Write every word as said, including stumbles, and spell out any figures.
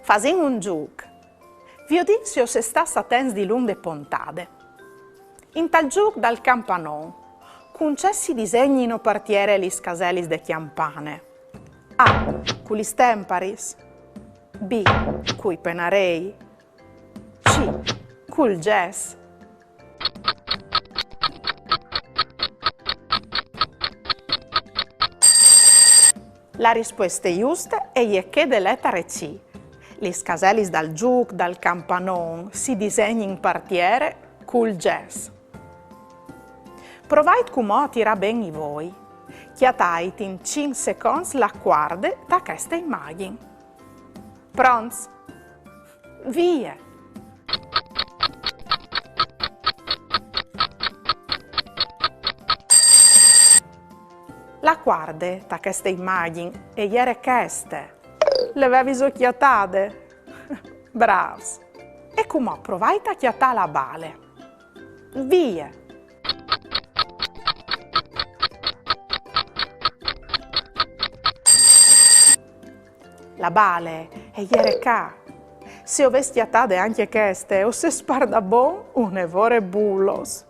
Fasìn un zûc. Viodìn se o sês stâts atents dilunc de pontade. Intal zûc dal campanon, cun ce si disegnino par tiere lis caselis de cjampane? A. Cu lis temparis. B. Cui penarei. C. Cul gès. La rispueste juste e je chê de letare C. Lis caselis dal zûc dal campanon si disegnin par tiere cul gès. Provait cumò a tirâ ben i voi. Cjatait in cinc seconts la cuarde ta cheste imagjin. Pronts? Vie! La cuarde ta cheste imagjin e jere cheste. Le vevis cjatade? Brâfs! E cumò provait a cjatâ la bale. Vie! La bale e jere ca. Se o vês cjatade ancje cheste, o sês pardabon une vore bulos.